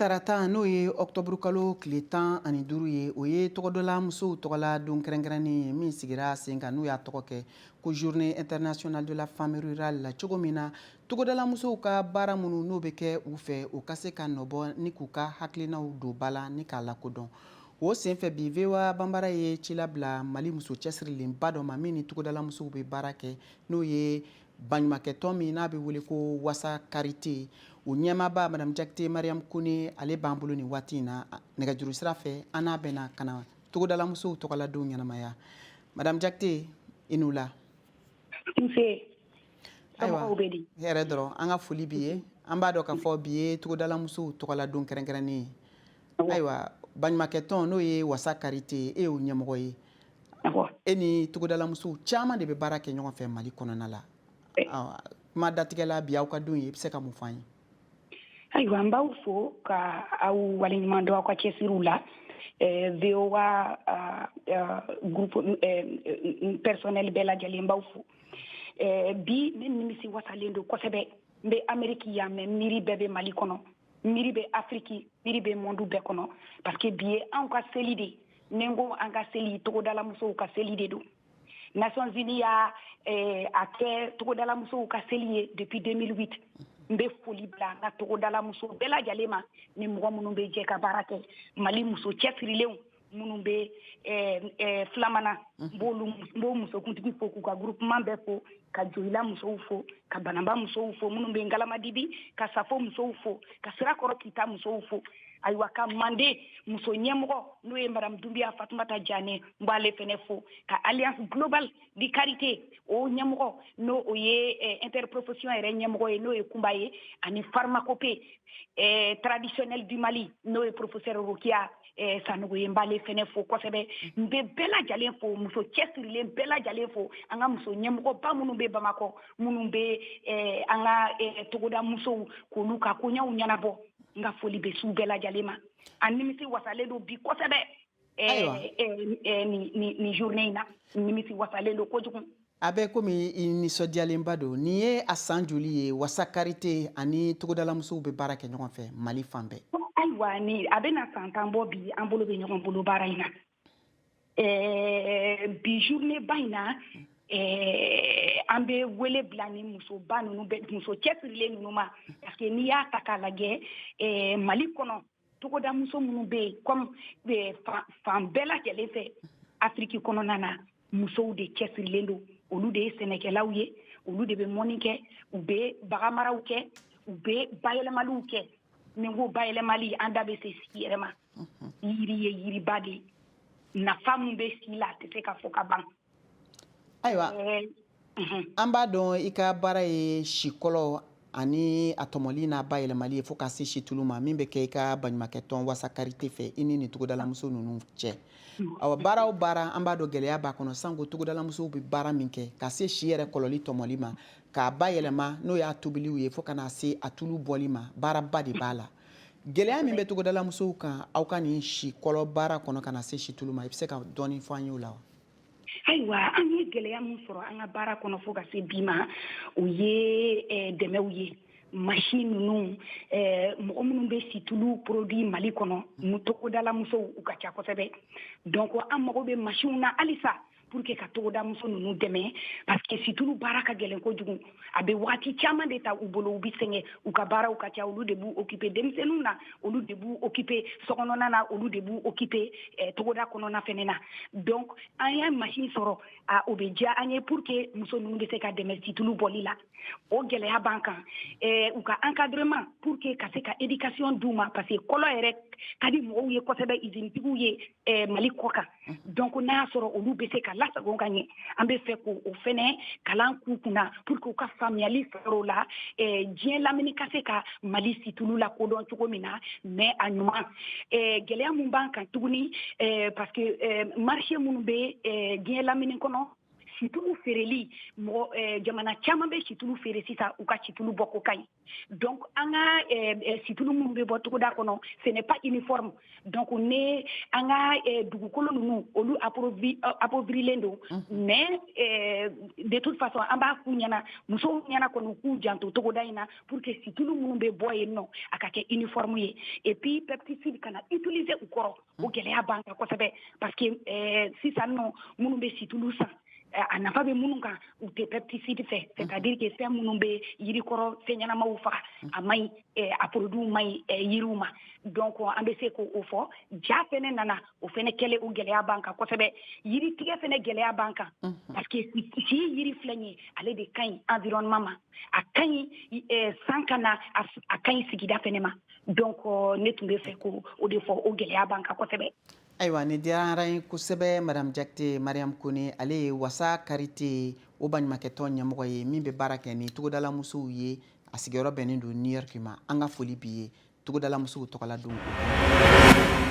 Tarata, n'o ye ɔkutɔburukalo tile 15 ye, o ye togodala musow tɔgɔla don kɛrɛnkɛrɛnnen ye min sigira sen kan, n'u y'a tɔgɔ kɛ ko Journée internationale de la femme rurale la. Cogo min na togodala musow ka baara minnu n'o bɛ kɛ u fɛ, u ka se ka nɔbɔ ni k'u ka hakilinaw don ba la ni k'a lakodɔn. O senfɛ, bi, VOA Banbara ye ci labila Mali muso cɛsirilenba dɔ ma min ni togodala musow bɛ baara kɛ, n'o ye baɲumankɛtɔn min n'a bɛ wele ko Wasa Karite, o ɲɛmaaba Madame Jakite Mariam Kone. Ale b'an bolo nin waati in na nɛgɛjuru sira fɛ. An n'a bɛna ka na togodala musow tɔgɔladenw ɲɛnamaya. Madame Jakite, i ni wula. Nse. Ayiwa, hɛrɛ dɔrɔn. An ka foli b'i ye. An b'a dɔn k'a fɔ bi ye togodala musow tɔgɔladon kɛrɛnkɛrɛnnen ye. Ayiwa, baɲumankɛtɔn n'o ye Wasa Karite, e y'o ɲɛmɔgɔ ye. E ni togodala musow caman de bɛ baara kɛ ɲɔgɔn fɛ Mali kɔnɔna la. Kuma datigɛla, bi aw ka don ye, i bɛ se ka mun fɔ an ye? Ayiwa, n b'aw fo ka aw waleɲuman dɔn aw ka cɛsiriw la. VOA groupe personnel bɛɛ lajɛlen, n b'aw fo. Bi, ne nimisi wasalen don kosɛbɛ. N bɛ Ameriki yan, mais miiri bɛɛ bɛ Mali kɔnɔ, miiri bɛ Afiriki, miiri bɛ monde bɛɛ kɔnɔ, parce que bi ye anw ka seli de. Ni n ko an ka seli, togodala musow ka seli de don. Nations Unies y'a a kɛ togodala musow ka seli ye depuis 2008. N bɛ foli bila an ka togodala muso bɛɛ lajɛlen ma, ni mɔgɔ minnu bɛ jɛ ka baara kɛ, Mali muso cɛsirilenw minnu bɛ filamana. N b'o musokuntigi fo, k'u ka groupement bɛɛ fo, ka Joyila musow fo, ka Banamba musow fo minnu bɛ Ngalamadibi, ka Safo musow fo, ka Sirakɔrɔ Kita musow fo. Ayiwa, ka Mande muso ɲɛmɔgɔ, n'o ye Madame Dunbiya Fatumata Jane, n b'ale fɛnɛ fo, ka Alliance globale de karité o ɲɛmɔgɔ, n'o o ye interprofession yɛrɛ ɲɛmɔgɔ ye, n'o ye Kunba ye, ani pharmacopée traditionnelle du Mali, n'o ye professeur Rokia Sanogo ye, n b'ale fɛnɛ fo kosɛbɛ. N bɛ bɛɛ lajɛlen fo, muso cɛsirilen bɛɛ lajɛlen fo, an ka muso ɲɛmɔgɔba minnu bɛ Bamakɔ, minnu bɛ an ka togoda musow k'olu ka koɲɛw ɲɛnabɔ. N ka foli bɛ s'u bɛɛ lajɛlen ma. An nimisi wasalen don bi kosɛbɛ nin journée in na. Nimisi wasalen don kojugu. A bɛ komi i nisɔndiyalenba don. Nin ye a san joli ye Wasa Karite ani togodalamusow bɛ baara kɛ ɲɔgɔn fɛ Mali fan bɛɛ? Ayiwa, ni a bɛna san 10 bɔ bi, an bolo bɛ ɲɔgɔn bolo baara in na. Bi journée ba in na, an bɛ wele bila ni musoba ninnu bɛɛ, muso cɛsirilen ninnu ma, parce que n'i y'a ta k'a lajɛ, Mali kɔnɔ, togoda muso minnu bɛ yen, comme fan bɛɛ lajɛlen fɛ Afiriki kɔnɔna na, musow de cɛsirilen don. Olu de ye sɛnɛkɛlaw ye, olu de bɛ mɔni kɛ, u bɛ baganmaraw kɛ, u bɛ bayɛlɛmaliw kɛ. Ni n ko bayɛlɛmali, an da bɛ se si yɛrɛ ma. Yiri ye yiriba de ye, nafa min bɛ si la, a tɛ se ka fɔ ka ban. Ayiwa, an b'a dɔn i ka baara ye sikɔlɔ ani a tɔmɔli n'a bayɛlɛmali ye fo ka se situlu ma, min bɛ kɛ i ka baɲumankɛtɔn Wasa Karite fɛ, i ni nin togodalamuso ninnu cɛ. Awa, baara o baara, an b'a dɔn gɛlɛya b'a kɔnɔ, sanko togodalamusow bɛ baara min kɛ ka se si yɛrɛ kɔlɔli tɔmɔli ma, k'a bayɛlɛma, n'o y'a tobiliw ye, fo ka na se a tulu bɔli ma, baaraba de b'a la. Gɛlɛya min bɛ togodalamusow kan aw ka nin si kɔlɔ baara kɔnɔ ka na se situlu ma, i bɛ se ka dɔɔni fɔ an ye o la wa? Ayiwa, an ye gɛlɛya min sɔrɔ an ka baara kɔnɔ fo ka se bi ma, o ye dɛmɛw ye, machine ninnu. Mɔgɔ minnu bɛ situlu produit Mali kɔnɔ, togodala musow, u ka ca kosɛbɛ. Donc an mago bɛ machine na halisa pour que ka togoda muso ninnu dɛmɛ, parce que situlu baara ka gɛlɛn kojugu, a bɛ wagati caman de ta u bolo, u bɛ sɛgɛn, u ka baaraw ka ca. Olu de b'u occuper denmisɛnninw na, olu de b'u occuper sokɔnɔna na, olu de b'u occuper togoda kɔnɔna fɛnɛ na. Donc an ye machine sɔrɔ, a o bɛ diya an ye pour que muso ninnu bɛ se ka dɛmɛ situlu bɔli la. O gɛlɛya b'an kan. U ka encadrement pour que ka se ka éducation d'u ma, parce que kɔlɔ yɛrɛ ka di mɔgɔw ye kosɛbɛ, usinetigiw ye Mali kɔ kan. Donc n'a y'a sɔrɔ olu bɛ se ka lasago ka ɲɛ, an bɛ fɛ k'o fɛnɛ kalan k'u kunna pour que u ka faamuyali sɔrɔ o la, diɲɛ lamini ka se ka Mali situlu lakodɔn cogo min na. Mais a ɲuman, gɛlɛya mun b'an kan tuguni, parce que marché minnu bɛ diɲɛ lamini kɔnɔ, Situlu feereli, mɔgɔ jamana caman bɛ situlu feere sisan, u ka situlu bɔ ko ka ɲi. Donc an ka situlu minnu bɛ bɔ togoda kɔnɔ, ce n'est pas uniforme. Donc ne an ka dugukolo ninnu, olu appauvrilen don. Mais de toute façon, an b'a f'u ɲɛna, musow ɲɛna kɔni, u k'u janto togoda in na pour que situlu minnu bɛ bɔ yen nɔ, a ka kɛ uniforme ye. Et puis pesticide kana utiliser u kɔrɔ, o gɛlɛya b'an kan kosɛbɛ, parce que sisan nɔ, minnu bɛ situlu san, a nafa bɛ minnu kan, u tɛ pesticide fɛ, c'est à dire que fɛn minnu bɛ yirikɔrɔ fɛn ɲɛnamaw faga, a man ɲi, a produit man ɲi yiriw ma. Donc an bɛ se k'o fɔ. Ja fɛnɛ nana, o fɛnɛ kɛlen, o gɛlɛya b'an kan kosɛbɛ. Yiritigɛ fɛnɛ gɛlɛya b'an kan, parce que si yiri filɛ nin ye, ale de ka ɲi environnement ma, a ka ɲi san ka na, a ka ɲi sigida fɛnɛ ma. Donc ne tun bɛ fɛ ko o de fɔ, o gɛlɛya b'an kan kosɛbɛ. Ayiwa, ni diyara n ye kosɛbɛ. Madame Jakite Mariam Kone, ale ye Wasa Karite o baɲumankɛtɔn ɲɛmɔgɔ ye min bɛ baara kɛ ni togodalamusow ye, a sigiyɔrɔ bɛnnen don New York ma. An ka foli b'i ye togodalamusow tɔgɔla don.